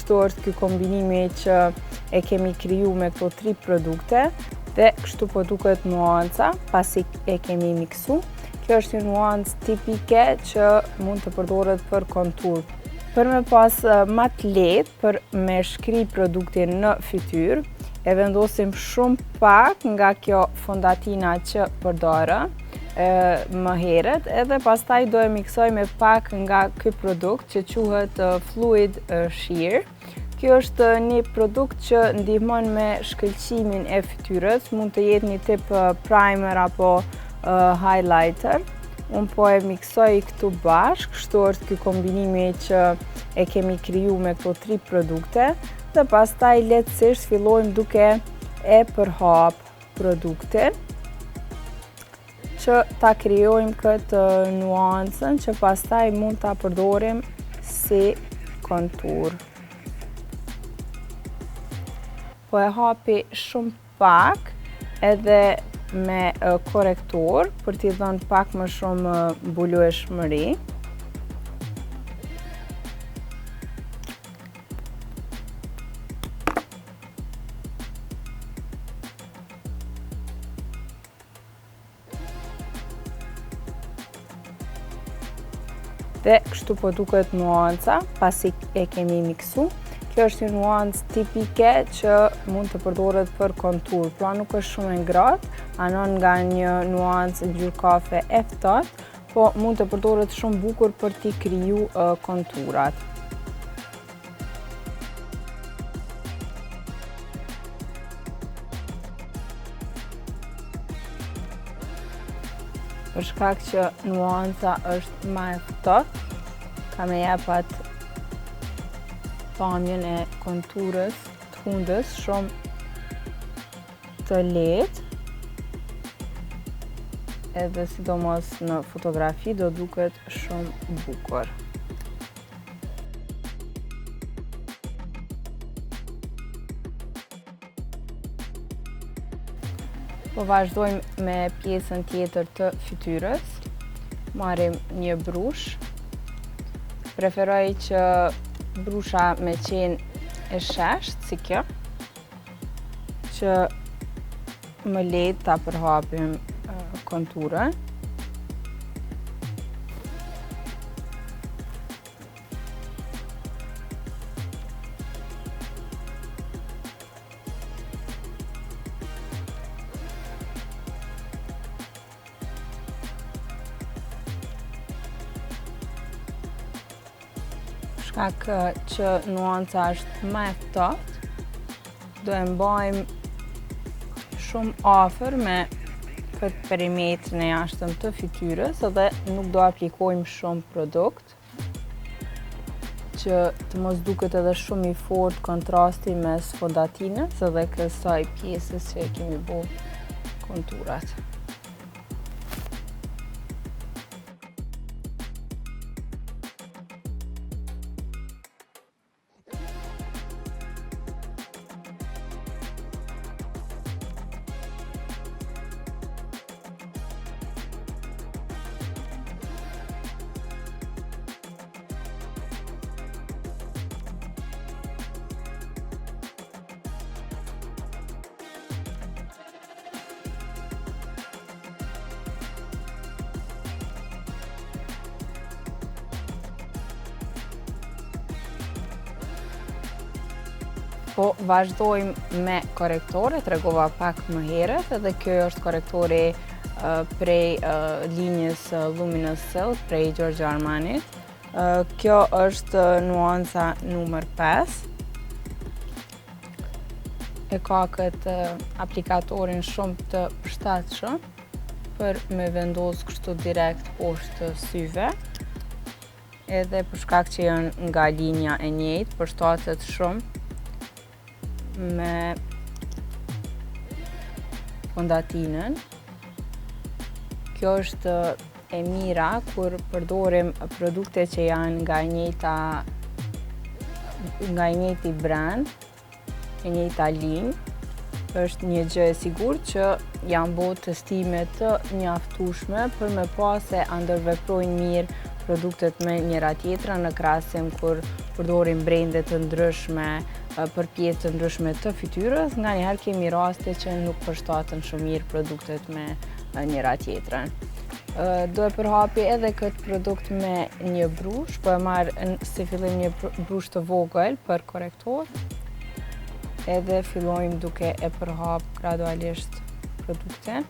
Kështu është ky kombinimi që e kemi kriju me këto tri produkte dhe kështu po duket nuanca pasi e kemi miksu. Kjo është një nuancë tipike që mund të përdoret për kontur. Për me pas ma të lehtë për me shkri produktin në fytyrë, e vendosim shumë pak nga kjo fondatina që përdora më herët, edhe pastaj do e miksoj me pak nga ky produkt që quhet Fluid Sheer. Kjo është një produkt që ndihmon me shkëlqimin e fytyrës, mund të jetë një tip primer apo highlighter. Unë po e miksoj këtu bashkë, kështu është ky kombinimi që e kemi kriju me këto tri produkte dhe pastaj lehtësisht fillojmë duke e përhap produktin që ta krijojmë këtë nuancën që pastaj mund ta përdorim si kontur. Po e hapi shumë pak edhe me korrektor për t'i dhënë pak më shumë mbulueshmëri. Dhe kështu po duket nuanca, pasi e kemi miksu. Kjo është një nuancë tipike që mund të përdoret për kontur, pra nuk është shumë e ngrohtë, anon nga një nuancë ngjyrë kafe e ftohtë, po mund të përdoret shumë bukur për t'i kriju konturat. Për shkak që nuanca është ma e ftohtë, ka me jep atë pamjen e konturës të hundës shumë të lehtë. Edhe sidomos në fotografi do duket shumë bukur. Po vazhdojmë me pjesën tjetër të fytyrës. Marrim një brush. Preferoj që brusha me qenë e shesht, si kjo, që më lehtë ta përhapim konturën. Shkak që nuanca është ma e ftohtë, do e mbajmë shumë afër me këtë perimetrin e jashtëm të fytyrës edhe nuk do aplikojmë shumë produkt që të mos duket edhe shumë i fort kontrasti mes fondatinës edhe kësaj pjesës që e kemi bo konturat. Po vazhdojmë me korrektore, tregova pak më herët, edhe kjo është korrektori prej linjës Luminous Silk prej Giorgio Armanit. Kjo është nuanca numër 5. E ka këtë aplikatorin shumë të përshtatshëm për me vendos kështu direkt poshtë syve. Edhe për shkak që janë nga linja e njëjtë, përshtatet shumë me fondatinën. Kjo është e mira kur përdorim produkte që janë nga e njëjta nga i njëjti brand, e njëjta linjë, është një gjë e sigurt që janë bo testime të mjaftueshme për me pa se a ndërveprojnë mirë produktet me njëra tjetra në krahasim kur përdorim brende të ndryshme për pjesë të ndryshme të fytyrës, nganjëherë kemi raste që nuk përshtaten shumë mirë produktet me njëra tjetrën. Do e përhapi edhe këtë produkt me një brush, po e marr si fillim një brush të vogël për korrektor, edhe fillojmë duke e përhap gradualisht produktin.